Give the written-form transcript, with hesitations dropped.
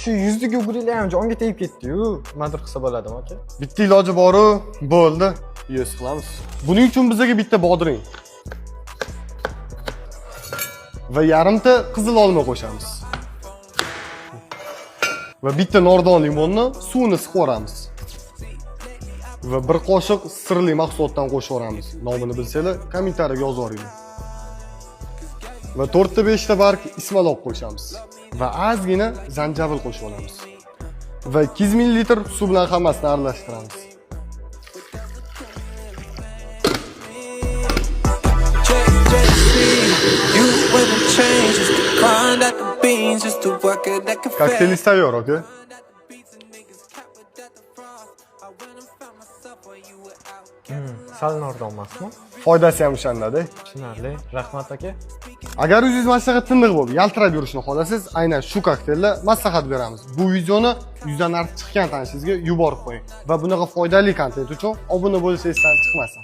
Shu yuzdagi ugrilar ham jonga tegib ketdi-yu. Nimadir qilsa bo'ladimi, aka? Bitta iloji boru, bo'ldi. Yuz qilamiz. Buning uchun bizga bitta bodring va yarimta qizil olma qo'shamiz. Va bitta nordon limonni suvini siqib yuboramiz. Va bir qoshiq sirli mahsulotdan qo'shib yuboramiz. Nomini bilsanglar, kommentariyaga yozib yuboringlar. Va 4 ta 5 ta barg ismaloq qo'shamiz. Va ozgina zanjabil qo'shib olamiz. Va 200 ml suv bilan hammasini aralashtiramiz. You wouldn't change just to grind out the beans, just to work at that cafe. Kokteyl tayyor, aka. Sal nordon emasmi? Foydasi ham o'shandada. Tushunarli. Rahmat, aka. Agar yuzingiz mana shunaqa tiniq bo'lib, yaltirab yurishni xohlasangiz, aynan shu kokteylni maslahat beramiz. Bu videoni 100 dan ortiq chiqqan tanishingizga yuborib qo'ying va bunaqa foydali kontent uchun obuna bo'lish esdan chiqmasin.